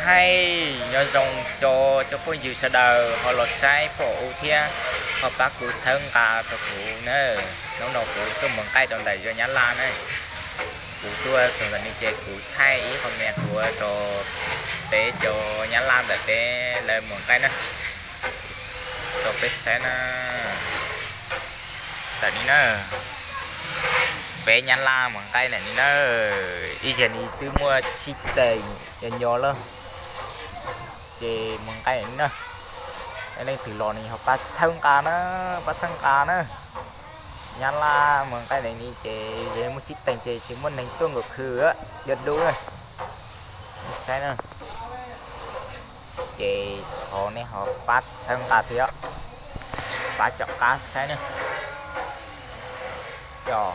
Hais nyob zoo tso cov phooj ywg sawv daws ho los saib pom u thiab ho pab kuv txhawb nqa rau kuv na. Hnub no kuv tuaj mus nqaij rau ntawm zos Nyab Laj na. Kuv tuaj txog ntawm no ces kuv thaij ib qho me duav rau peb cov Nyab Laj ntawm peb lawv mus nqaij na, rau peb saib na. Ntawm no na, peb Nyab Laj mus nqaij ntawm no na, ib zaug no twb muaj tsib teev yog nyo lawm, ces mus nqaij ntawm no na. Leej twg los no ho pab txhawb nqa na, pab txhawb nqa na. Nyab Laj mus nqaij ntawm no ces yog muaj tsib teev ces tsis muaj neeg tuaj nkaus khw, yog dub na. Saib na, ces thov nej ho pab txhawb nqa thiab, pab tom qab saib na. Yog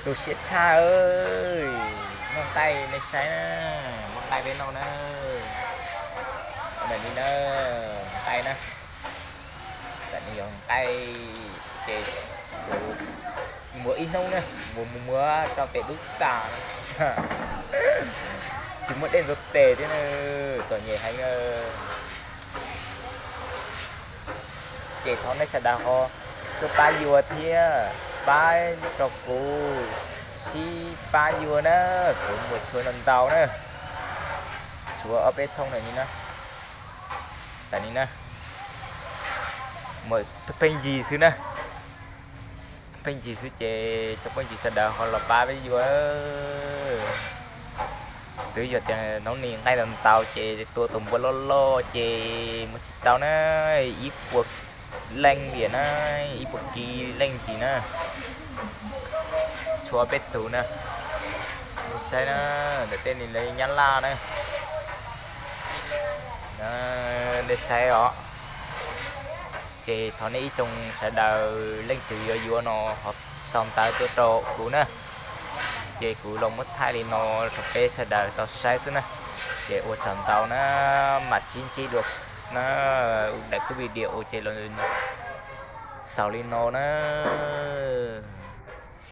tu siab tshaj, muaj nqaij nej saib na, muaj nqaij peb noj na. Ntawm no na, nqaij na, ntawm no yog nqaij, ces kuv muab ib hnub na, mus mus muab rau pem lub tas, tsis muaj dej ntxuav tes thiab na, txom nyem heev na. Ces thov nej sawv daws ho tuaj pab yuav thiab, pab rau kuv, sib pab yuav na, kuv mus tshuav ntau ntau na, tshuav ob peb thooj ntawm no na. Tam no na, mus pheej yig xwb na, pheej yig xwb ces cov phooj ywg sawv daws ho los pab peb yuav. Twb yog tias hnub no nqaij ntau ntau ces tua tus npua loj loj ces mus tsis tau na, ib puas leej viam na, ib puas kis leej ntsis na. Tshuav peb tug na, saib na, ntawm tej no lawv Nyab Laj na, nej saib os. Ces thov nej ib tsoom sawv daws leej twg yuav yuav no ho sau ntawv tuaj rau kuv na, ces kuv los muab thaij li no rau peb sawv daws tau saib xwb na. Ces ua tsaug ntau na, mam sib ntsib dua na, daim kuj video ces los xaus li no na.